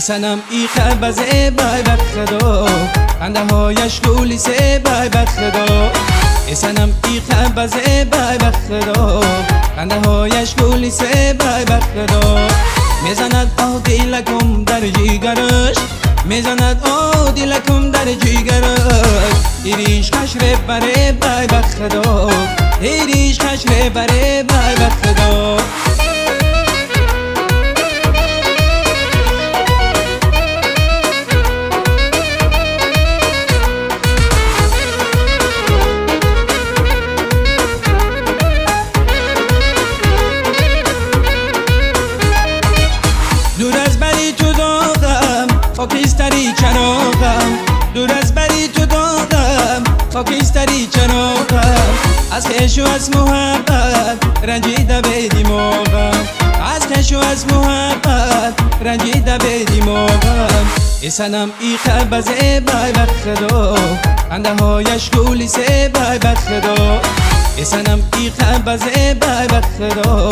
سنم ای خبزه بای بخدا خنده هایش گولی سه بای بخدا سنم ای خبزه بای بخدا خنده هایش گولی سه بای بخدا میزند آه دلکم در جیگرش میزند آه دلکم در جیگرش ایریش خشره بره بای بخدا ایریش خشره بره بای بخدا خاکستری چراغم دور از بری تو داغم خاکستری چراغم از خویش و از محبت رنجیده به دماغم از خویش و از محبت رنجیده به دماغم ای صنم ای خبزه بای بخدا خنده هایش گولی سه بای بخدا ای صنم ای خبزه بای بخدا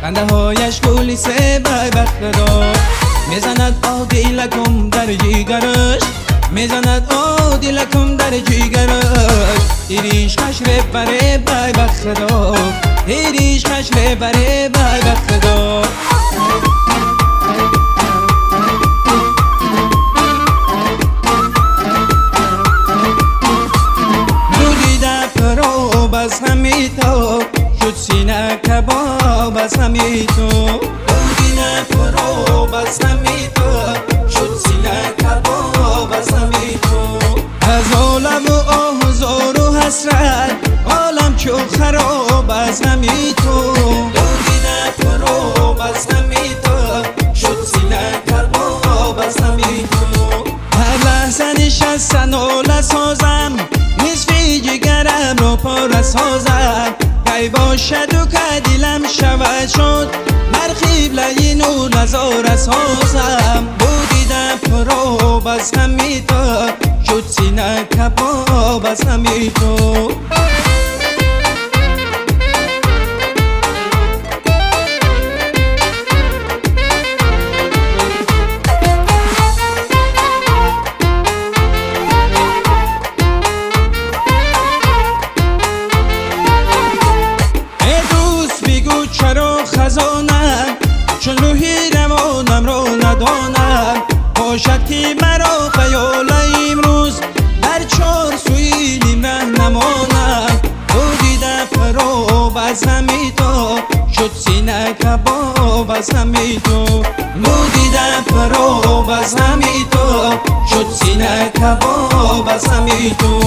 خنده هایش گولی سه بای بخدا میزند آه دلکم در جیگرش میزند آه دلکم در جیگرش ایریش خشره بره بای بخدا ایریش خشره بره بای بخدا دودیده پراب از همی تو شد سینه کباب از همی تو دودیده پراب از همی تو شد سینه کباب از همی تو از عالم و آه و زار و حسرت عالم چو خراب از همی تو دودیده پراب از همی تو شد سینه کباب از همی تو هر لحظه نشستن ناله سازم نصفی جگرم را پاره سازم کی باشد و که دلم شود شد بر قبله نور نظاره سازم بودیده پراب از همی تو شد سینه کباب از همی تو چرا خزانم چون روحی روانم را ندانم باشد که مرا خیال امروز در چار سوی نیم ره نمانم بودیده پراب از همی تو شد سینه کباب از همی تو بودیده پراب از همی تو شد سینه کباب از همی تو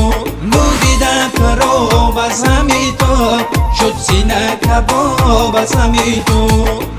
بودیده پراب از همی تو شد سینه کباب از همی تو.